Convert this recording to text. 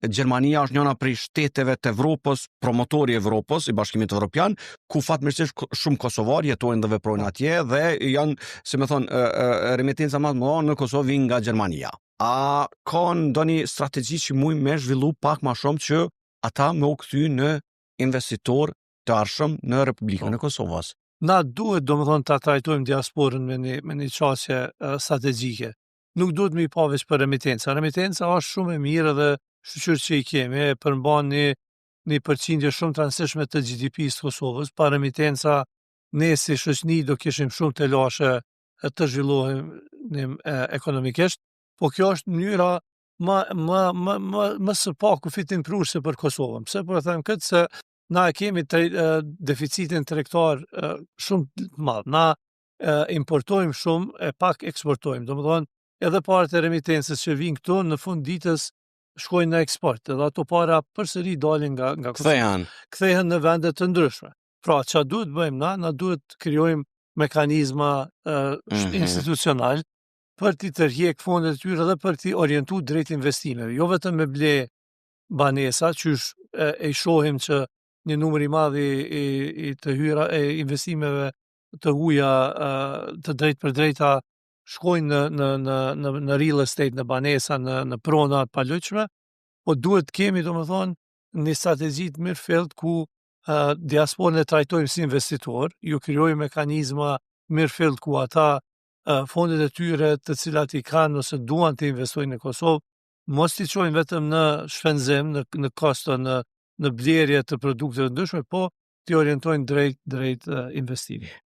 Gjermania është njëna prej shteteve të Evropës, promotori i Evropës, i Bashkimit Evropian, ku fatmirësisht shumë kosovar jetojnë dhe veprojnë atje dhe janë, si me thonë, remitenca më të mëdha në Kosovë vijnë nga Gjermania. A ka ndonjë strategji që mujmë me zhvillu pak ma shumë që ata me u kthy në investitor të ardhshëm në Republikën e Kosovës? Na duhet, do më thonë, ta trajtojmë diasporën me një qasje strategjike. Nuk duhet me i pa veç për remitenca. Remitenca është shumë e mirë edhe shyqyr që i kemi, e përmban një përqindje shumë të rëndësishme të GDP-së të Kosovës. Pa remitenca ne si shoqëni do kishim shumë telashe të zhvillohemi ekonomikisht, po kjo është mënyra më së paku fitimprurëse për Kosovën. Pse po e them këtë? Se na e kemi deficitin tregtar shumë të madh. Na importojmë shumë e pak eksportojmë. Do të thonë, edhe parat e remitencës që vijnë këtu në fund ditës shkojnë në eksport, edhe ato para përsëri dalin nga Kosova. Kthehen. Kthehen në vende të ndryshme. Pra, çka duhet bëjmë na? Na duhet të krijojmë mekanizma institucional për t'i tërhjek fondet e tyre dhe për t'i orientu drejt investimeve, jo vetëm me ble banesa, qysh e shohim që një numër i madh i të hyra e investimeve të huja të drejt për drejta shkojnë në real estate, në banesa, në prona të paluajtshme, po duhet kemi, do më thonë, një strategji të mirëfillt ku diasporën e trajtojmë si investitor, ju krijojmë mekanizma mirëfillt ku ata fondet e tyre të cilat i kanë ose duan të investojnë në Kosovë, mos t'i qojnë vetëm në shpenzim, në kosto, në blerje të produkteve ndryshme, po t'i orientojnë drejt investimit.